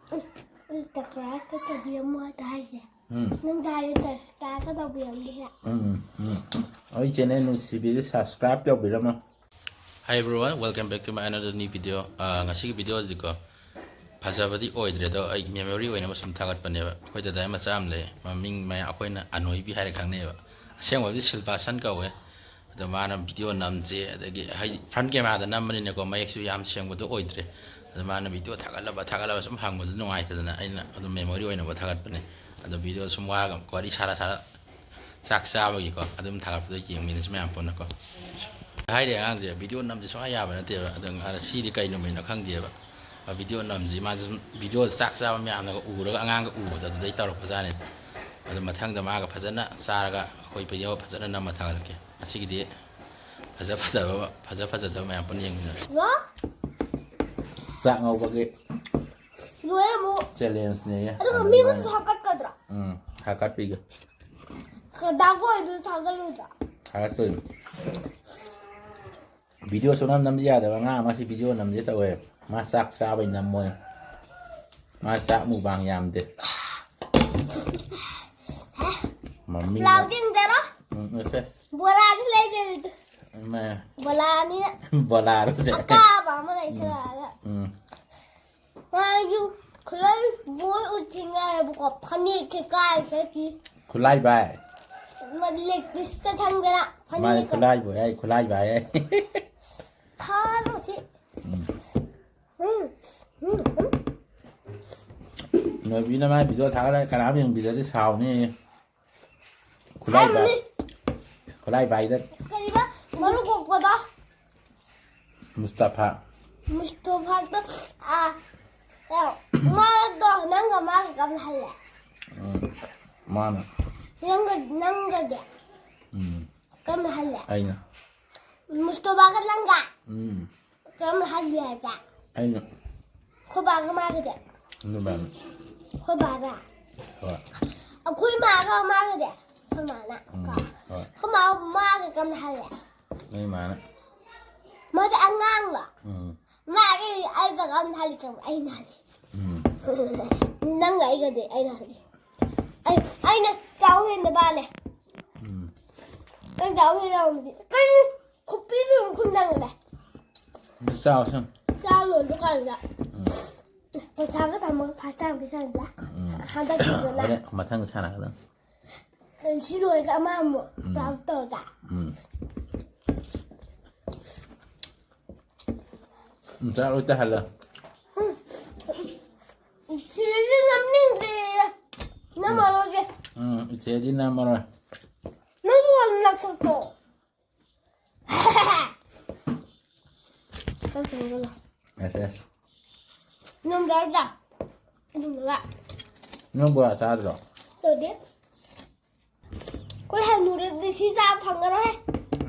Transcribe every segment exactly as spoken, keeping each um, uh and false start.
ꯇꯀ꯭ꯔꯥꯔ ꯇꯧꯕꯤꯔꯝꯃꯣ ꯑꯗ ꯍꯥꯏꯁꯦ꯫ ꯎꯝ꯫ ꯅꯪ ꯍꯥꯏꯔꯦ ꯇꯀ꯭ꯔꯥꯔ ꯇꯧꯕꯤꯔꯝꯒꯦ꯫ ꯎꯝ ꯎꯝ꯫ ꯑꯩ ꯆꯦꯅꯦꯜ ꯅꯨꯡꯁꯤꯕꯤꯁꯦ ꯁꯕꯁꯀ꯭ꯔꯥꯏꯕ ꯇꯧꯕꯤꯔꯝꯃꯣ꯫ Hi everyone, welcome back to my another new video. ꯑꯥ, ꯉꯁꯤꯒꯤ ꯚꯤꯗꯤꯑꯣꯁꯤꯗꯤꯀꯣ ꯐꯖꯕꯗꯤ ꯑꯣꯏꯗ꯭ꯔꯦ, ꯑꯗꯣ ꯑꯩ ꯃꯦꯃꯣꯔꯤ ꯑꯣꯏꯅꯕ ꯁꯨꯝ ꯊꯥꯒꯠꯄꯅꯦꯕ꯫ ꯑꯩꯈꯣꯏ ꯗꯗꯥꯏ ꯃꯆꯥ ꯑꯃ ꯂꯩ, ꯃꯃꯤꯡ ꯃꯌꯥꯝ ꯑꯩꯈꯣꯏꯅ ꯑꯅꯣꯏꯕꯤ ꯍꯥꯏꯔ ꯈꯪꯅꯩꯑꯕ꯫ ꯑꯁꯦꯡꯕꯗꯤ ꯁꯤꯜꯄꯥꯁꯟ ꯀꯧꯋꯦ꯫ ꯑꯗꯣ ꯃꯥꯅ ꯚꯤꯗꯤꯑꯣ ꯅꯝꯁꯦ, ꯑꯗꯒꯤ ꯍꯥꯏꯗꯤ ꯐ꯭ꯔꯟ ꯀꯦꯃꯦꯔꯥꯗ ꯅꯝꯕꯅꯤꯅꯀꯣ ꯃꯌꯦꯛꯁꯨ ꯌꯥꯝ ꯁꯦꯡꯕꯗꯣ ꯑꯣꯏꯗ꯭ꯔꯦ꯫ ꯑꯗꯣ ꯃꯥꯅ ꯚꯤꯗꯤꯑꯣ ꯊꯥꯒꯠꯂꯕ ꯊꯥꯒꯠꯂꯕ ꯁꯨꯝ ꯍꯪꯕꯁꯨ ꯅꯨꯡꯉꯥꯏꯇꯗꯅ ꯑꯩꯅ ꯑꯗꯨꯝ ꯃꯦꯃꯣꯔꯤ ꯑꯣꯏꯅꯕ ꯊꯥꯒꯠꯄꯅꯦ꯫ ꯑꯗꯣ ꯚꯤꯗꯤꯑꯣ ꯁꯨꯝ ꯋꯥꯒ ꯋꯥꯔꯤ ꯁꯥꯔ ꯁꯥꯔ ꯆꯥꯛ ꯆꯥꯕꯒꯤꯀꯣ ꯑꯗꯨꯝ ꯊꯥꯒꯠꯄꯗꯣ ꯌꯦꯡꯃꯤꯟꯅꯁꯤ ꯃꯌꯥꯝ ꯄꯨꯟꯅꯀꯣ꯫ ꯍꯥꯏꯔꯦ ꯑꯉꯥꯡꯁꯦ ꯚꯤꯗꯤꯑꯣ ꯅꯝꯁꯦ ꯁꯨꯡꯌꯥ ꯌꯥꯕ ꯅꯠꯇꯦꯕ꯫ ꯑꯗꯣ ꯉꯥ-, ꯁꯤꯗꯤ ꯀꯩ ꯅꯨꯃꯤꯠꯅꯣ ꯈꯪꯗꯦꯕ꯫ ꯚꯤꯗꯤꯑꯣ ꯅꯝꯁꯤ ꯃꯥꯁꯨ ꯁꯨꯝ ꯚꯤꯗꯤꯑꯣ ꯆꯥꯛ ꯆꯥꯕ ꯃꯌꯥꯝꯅꯒ ꯎꯔꯒ ꯑꯉꯥꯡꯒ ꯎꯕꯗꯣ ꯑꯗꯨꯗꯩ ꯇꯧꯔꯛꯄꯖꯥꯠꯅꯦ꯫ ꯑꯗꯣ ꯃꯊꯪꯗ ꯃꯥꯒ ꯐꯖꯅ ꯆꯥꯔꯒ ꯑꯩꯈꯣꯏ ꯚꯤꯗꯤꯑꯣ ꯐꯖꯅ ꯅꯝꯃ ꯊꯥꯒꯠꯂꯛꯀꯦ꯫ ꯉꯁꯤꯒꯤꯗꯤ ꯐꯖ ꯐꯖꯕ ꯐꯖ ꯐꯖꯗꯕ ꯃꯌꯥꯝ ꯄꯨꯟꯅ ꯌꯦꯡꯃꯤꯟꯅꯔꯁꯤ꯫ ꯋꯥ ꯆꯥꯛ ꯉꯧꯕꯒꯤ ꯂꯣꯏꯔꯦ ꯑꯃꯨꯛ꯫ ꯆꯦꯂꯦꯟꯖꯅꯦ꯫ ꯑꯗꯨꯒ ꯃꯤꯉꯣꯟꯗꯁꯨ ꯍꯥꯞꯀꯠꯀꯗ꯭ꯔꯣ? ꯎꯝ, ꯊꯥꯒꯠꯄꯤꯒꯦ꯫ ꯗꯥꯒꯣꯏꯗꯨ ꯊꯥꯒꯠꯂꯣꯏꯗ꯭ꯔꯣ? ꯊꯥꯒꯠꯇꯣꯏꯅꯤ꯫ ꯚꯤꯗꯤꯑꯣ ꯁꯨꯡꯅꯝ ꯅꯝꯕ ꯌꯥꯗꯕ ꯑꯉꯥꯡ ꯑꯃ ꯁꯤ ꯚꯤꯗꯤꯑꯣ ꯅꯝꯁꯦ ꯇꯧꯋꯦ꯫ ꯃꯥ ꯆꯥꯛ ꯆꯥꯕꯩ ꯅꯝꯃꯣꯏ꯫ ꯃꯥ ꯆꯥꯛ ꯃꯨꯛꯕꯥꯡ ꯌꯥꯝꯗꯦ꯫ ꯃꯃꯤꯡ ꯂꯥꯎꯗꯤꯡꯗꯔꯣ? ꯎꯝ, ꯑꯁ, ꯑꯁ꯫ ꯕꯣꯔꯥꯁꯨ ꯂꯩꯗꯦ ꯑꯗꯨꯗ꯫ ꯃꯥ ꯕꯣꯂꯥꯅꯤꯅ ꯕꯣꯂꯥꯔꯣꯁꯦ꯫ ꯑꯀꯥꯕ ꯑꯃ ꯂꯩꯁꯜꯂꯛꯑꯒ꯫ ꯎꯝ꯫ ꯃꯥꯁꯨ ꯈꯨꯂꯣꯏ ꯕꯣꯏ ꯎꯠꯈꯤꯉꯥꯏꯕꯀꯣ ꯐꯅꯦꯛꯁꯦ ꯀꯥꯏ ꯆꯠꯈꯤ꯫ ꯈꯨꯠꯂꯥꯏ ꯚꯥꯏ꯫ ꯂꯦꯛ ꯄꯤꯁꯇ ꯊꯪꯗꯅ ꯃꯥꯅ ꯐꯅꯦꯛꯀ ꯈꯨꯠꯂꯥꯏꯕꯨ ꯍꯥꯏ, ꯈꯨꯠꯂꯥꯏ ꯚꯥꯏ ꯍꯥꯏ꯫ ꯊꯥꯔꯣꯁꯤ꯫ ꯎꯝ, ꯎꯝ, ꯎꯝ꯫ ꯅꯣꯏꯕꯤꯅ ꯃꯥꯏ ꯚꯤꯗꯤꯑꯣ ꯊꯥꯒꯠꯂꯒ ꯀꯅꯥꯝ ꯌꯦꯡꯕꯤꯗ꯭ꯔꯗꯤ ꯁꯥꯎꯅꯤ꯫ ꯈꯨꯠꯂꯥꯏ ꯚꯥꯏ꯫ ꯍꯥꯏꯕꯅꯤ꯫ ꯈꯨꯠꯂꯥꯏ ꯚꯥꯏꯗ꯫ ꯀꯔꯤꯕ? ꯃꯔꯨ ꯀꯣꯛꯄꯗꯣ꯫ ꯃꯨꯁꯇꯐꯥ꯫ ꯃꯨꯁꯇꯐꯥꯗꯣ, ꯑꯥ, ꯃꯥꯗꯣ ꯅꯪꯒ ꯃꯥꯒ ꯀꯔꯝꯅ ꯍꯜꯂꯦ? ꯎꯝ, ꯃꯥꯅ꯫ ꯅꯪꯒ, ꯅꯪꯒꯗꯤ ꯎꯝ, ꯀꯔꯝꯅ ꯍꯜꯂꯦ? ꯑꯩꯅ꯫ ꯃꯨꯁꯇꯐꯥꯒ ꯅꯪꯒ ꯎꯝ, ꯀꯔꯝꯅ ꯍꯜꯂꯦ ꯍꯥꯏꯕ? ꯑꯩꯅ꯫ ꯑꯩꯈꯣꯏ ꯕꯥꯒ ꯃꯥꯒꯗꯤ? ꯑꯗꯨꯃꯥꯏꯅ꯫ ꯑꯩꯈꯣꯏ ꯕꯥꯒ? ꯍꯣꯏ꯫ ꯑꯩꯈꯣꯏ ꯃꯥꯒ ꯃꯥꯒꯗꯤ? ꯑꯩꯈꯣꯏ ꯃꯥꯅ꯫ ꯎꯝ, ꯀꯣ꯫ ꯍꯣꯏ꯫ ꯑꯩꯈꯣꯏ ꯃꯥ, ꯃꯥꯒ ꯀꯔꯝꯅ ꯍꯜꯂꯦ? ꯅꯣꯏ ꯃꯥꯅ꯫ ꯃꯥꯗꯤ ꯑꯉꯥꯡꯂꯣ? ꯎꯝ, ꯃꯥꯒꯤ ꯑꯩꯒ ꯀꯔꯝꯅ ꯍꯜꯂꯤ ꯈꯪꯕ꯭ꯔꯥ? ꯑꯩꯅ ꯍꯜꯂꯤ꯫ ꯎꯝ꯫ ꯅꯪꯒ ꯑꯩꯒꯗꯤ ꯑꯩꯅ ꯍꯜꯂꯤ꯫ ꯑꯩ ꯑꯩꯅ ꯆꯥꯎ ꯍꯦꯟꯅ ꯕꯥꯜꯂꯦ꯫ ꯎꯝ꯫ ꯅꯪ ꯆꯥꯎ ꯍꯦꯟꯅ ꯌꯥꯎꯔꯝꯃꯗꯤ ꯀꯩꯅꯣ ꯈꯨꯄꯤꯗꯨ ꯑꯗꯨꯝ ꯈꯨꯝꯖꯪꯈ꯭ꯔꯦ꯫ ꯑꯗꯨ ꯆꯥꯎ ꯁꯨꯝ꯫ ꯆꯥ ꯂꯣꯏꯕ ꯀꯥꯟꯗ ꯎꯝ꯫ ꯄꯩꯁꯥꯒ ꯊꯝꯃꯒ ꯐꯥꯁ ꯇꯥꯏꯝ ꯄꯩꯁꯥ ꯎꯝ꯫ ꯍꯟꯗꯛꯀꯤꯗꯨꯅ ꯍꯣꯔꯦꯟ ꯃꯊꯪ ꯁꯥꯟꯅꯒꯗꯝ꯫ ꯁꯤ ꯂꯣꯏꯔꯒ ꯑꯃ ꯑꯃꯨꯛ ꯎꯝ꯫ ꯄ꯭ꯔꯥꯎ ꯇꯧꯔꯒ꯫ ꯎꯝ꯫ ꯎꯝ, ꯆꯥꯛ ꯂꯣꯏ ꯇꯥꯍꯜꯂꯣ꯫ ꯁꯤꯗꯤ ꯅꯝꯅꯤꯡꯗ꯭ꯔꯦꯌꯦ꯫ ꯅꯝꯃꯔꯣꯏꯒꯦ꯫ ꯎꯝ, ꯏꯆꯦꯗꯤ ꯅꯝꯃꯔꯣꯏ꯫ ꯅꯪꯁꯨ ꯍꯥꯟꯅ ꯂꯥꯛꯊꯣꯛꯇꯣ꯫ ꯆꯥꯛ ꯊꯣꯡꯉꯒ ꯂꯥꯛꯑꯣ꯫ ꯑꯦꯁ, ꯑꯦꯁ꯫ ꯅꯝꯗ꯭ꯔꯥ? ꯅꯝꯗ꯭ꯔꯥ? ꯅꯪ ꯕꯣꯔꯥ ꯆꯥꯗ꯭ꯔꯣ? ꯇꯧꯗꯦ꯫ ꯑꯩꯈꯣꯏ ꯍꯅꯨꯔꯗꯤ ꯁꯤ ꯆꯥꯕ ꯐꯪꯉꯔꯣꯏ꯫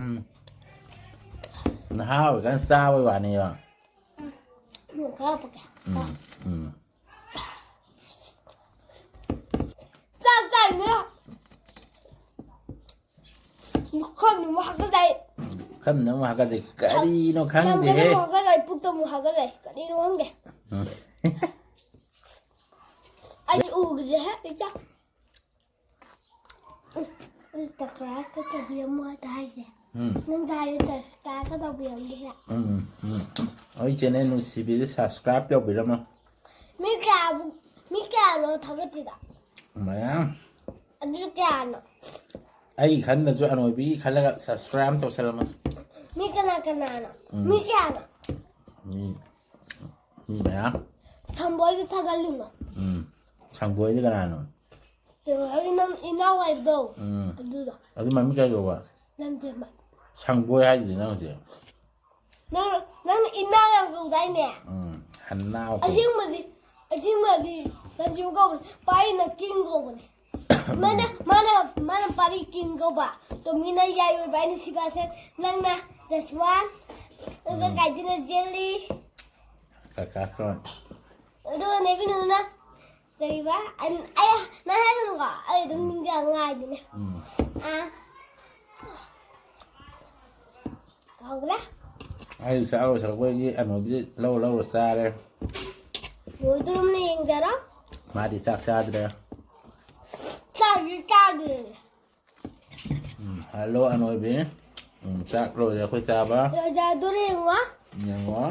ꯎꯝ꯫ ꯅꯍꯥ ꯑꯣꯏꯔꯤꯀꯥꯟ ꯆꯥꯕꯩ ꯋꯥꯅꯤꯕ꯫ ꯎꯝ, ꯈꯔ ꯍꯥꯞꯄꯛꯀꯦ꯫ ꯎꯝ, ꯎꯝ꯫ ꯆꯥꯛ ꯆꯥꯏꯅꯦ꯫ ꯈꯝꯅ ꯑꯃꯨꯛ ꯍꯥꯀꯠꯆꯩ꯫ ꯈꯝꯅ ꯑꯃꯨꯛ ꯍꯥꯀꯠꯆꯩ꯫ ꯀꯔꯤꯅꯣ ꯈꯪꯗꯦꯍꯦ꯫ ꯈꯝꯅ ꯑꯃꯨꯛ ꯍꯥꯀꯠꯆꯩ, ꯄꯨꯛꯇ ꯑꯃꯨꯛ ꯍꯥꯀꯠꯆꯩ꯫ ꯀꯔꯤꯅꯣ ꯈꯪꯗꯦ꯫ ꯎꯝ꯫ ꯑꯩ ꯎꯈꯤꯗ꯭ꯔꯦꯍꯦ, ꯏꯆꯥ꯫ ꯎꯝ, subscribe ꯀ ꯇꯧꯕꯤꯔꯝꯃꯣ ꯑꯗ ꯍꯥꯏꯁꯦ꯫ ꯎꯝ꯫ ꯅꯪ ꯍꯥꯏꯔꯦ subscribe ꯀ ꯇꯧꯕꯤꯔꯝꯗꯦ꯫ ꯎꯝ, ꯎꯝ꯫ ꯑꯩ channel ꯅꯨꯡꯁꯤꯕꯤꯗ subscribe ꯇꯧꯕꯤꯔꯝꯃꯣ꯫ ꯃꯤ ꯀꯌꯥꯕꯨ, ꯃꯤ ꯀꯌꯥꯅꯣ ꯊꯥꯒꯠꯇ꯭ꯔꯤꯗꯣ? ꯃꯌꯥꯝ꯫ ꯑꯗꯨ ꯀꯌꯥꯅꯣ? ꯑꯩ ꯈꯟꯗꯁꯨ ꯑꯅꯣꯏꯕꯤꯒꯤ ꯈꯜꯂꯒ subscribe ꯑꯃ ꯇꯧꯁꯜꯂꯝꯃꯁꯤ꯫ ꯃꯤ ꯀꯅꯥ ꯀꯅꯥꯅꯣ? ꯎꯝ꯫ ꯃꯤ ꯀꯌꯥꯅꯣ? ꯃꯤ, ꯃꯤ ꯃꯌꯥꯝ꯫ ꯁꯪꯕꯣꯏꯗ ꯊꯥꯒꯠꯂꯤꯅꯣ? ꯎꯝ꯫ ꯁꯪꯕꯣꯏꯗꯤ ꯀꯅꯥꯅꯣ? ꯀꯩꯅꯣ, ꯑꯩ ꯅꯪ ꯏꯅꯥꯎ ꯍꯥꯏꯕꯗꯣ, ꯎꯝ꯫ ꯑꯗꯨꯗꯣ꯫ ꯑꯗꯨ ꯃꯃꯤꯡ ꯀꯩ ꯀꯧꯕ? ꯅꯪ ꯊꯦꯝꯕ꯫ ꯁꯪꯕꯣꯏ ꯍꯥꯏꯗꯨꯗꯤ ꯅꯪ ꯍꯧꯖꯤꯛ꯫ ꯅꯪ, ꯅꯪ ꯏꯅꯥꯎ ꯌꯥꯝ ꯀꯧꯗꯥꯏꯅꯦ? ꯎꯝ, ꯍꯟꯅꯥꯎ ꯀꯧ-꯫ ꯑꯁꯦꯡꯕꯗꯤ, ꯑꯁꯦꯡꯕꯗꯤ ꯀꯩꯅꯣ ꯀꯧꯕꯅꯦ, ꯄꯥꯔꯤꯅ ꯀꯤꯡ ꯀꯧꯕꯅꯦ꯫ ꯃꯥꯅ, ꯃꯥꯅ, ꯃꯥꯅ ꯄꯥꯔꯤ ꯀꯤꯡ ꯀꯧꯕ, ꯇꯣꯝꯕꯤꯅ ꯌꯥꯏ ꯑꯣꯏꯕ, ꯑꯩꯅ ꯁꯤꯕꯥꯁꯟ, ꯅꯪꯅ ꯖꯁꯋꯥꯟ, ꯑꯗꯨꯒ ꯎꯝ꯫ ꯀꯥꯏꯗꯤꯅ ꯖꯦꯜꯂꯤ꯫ ꯀꯀꯥ ꯀꯣꯟ꯫ ꯑꯗꯨꯒ ꯅꯦꯕꯤꯅꯨꯅ ꯀꯔꯤꯕ? ꯑꯩ, ꯑꯩ, ꯅꯪ ꯍꯥꯏꯒꯅꯨꯀꯣ, ꯑꯩ ꯑꯗꯨꯝ ꯅꯤꯡꯖꯪ ꯉꯥꯏꯗꯨꯅꯦ꯫ ꯎꯝ꯫ ꯑꯥ꯫ ꯀꯥꯎꯒ꯭ꯔꯦ꯫ ꯑꯩ ꯆꯥꯔꯣꯏ ꯁꯔꯛꯄꯒꯤ ꯑꯅꯣꯏꯕꯤꯗꯤ ꯂꯧꯔ ꯂꯧꯔ ꯆꯥꯔꯦ꯫ ꯂꯣꯏꯗꯣꯔꯝꯅ ꯌꯦꯡꯖꯔꯣ꯫ ꯃꯥꯗꯤ ꯆꯥꯛ ꯆꯥꯗ꯭ꯔꯦ꯫ ꯆꯥꯗ꯭ꯔꯤ ꯆꯥꯗ꯭ꯔꯤ꯫ ꯎꯝ, ꯍꯜꯂꯣ ꯑꯅꯣꯏꯕꯤ꯫ ꯎꯝ, ꯆꯥꯛ ꯂꯣꯏꯔꯦ ꯑꯩꯈꯣꯏ ꯆꯥꯕ꯫ ꯂꯣꯏꯖꯗꯣꯔꯦ ꯌꯦꯡꯉꯣ꯫ ꯌꯦꯡꯉꯣ꯫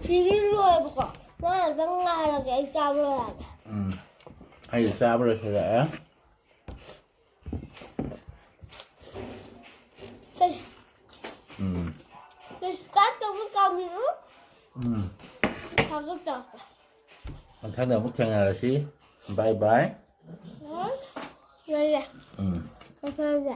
ꯁꯤꯒꯤ ꯂꯣꯏꯕꯀꯣ꯫ ꯅꯪ ꯑꯝꯇꯪ ꯉꯥꯏꯔꯒꯦ ꯑꯩ ꯆꯥꯕ ꯂꯣꯏꯔꯒꯦ꯫ ꯎꯝ, ꯑꯩ ꯆꯥꯕ ꯂꯣꯏꯁꯤꯜꯂꯛꯑꯦ꯫ ꯁꯤꯁ꯫ ꯎꯝ, ꯁꯤꯁ ꯀꯥꯠ ꯇꯧꯕ ꯀꯥꯎꯕꯤꯅꯨ꯫ ꯎꯝ꯫ ꯊꯥꯒꯠꯆꯔꯛꯀꯦ꯫ ꯃꯊꯪꯗ ꯑꯃꯨꯛ ꯊꯦꯡꯅꯔꯁꯤ꯫ ꯕꯥꯏ ꯕꯥꯏ꯫ ꯂꯣꯏꯔꯦ꯫ ꯎꯝ꯫ ꯃꯊꯪꯗ꯫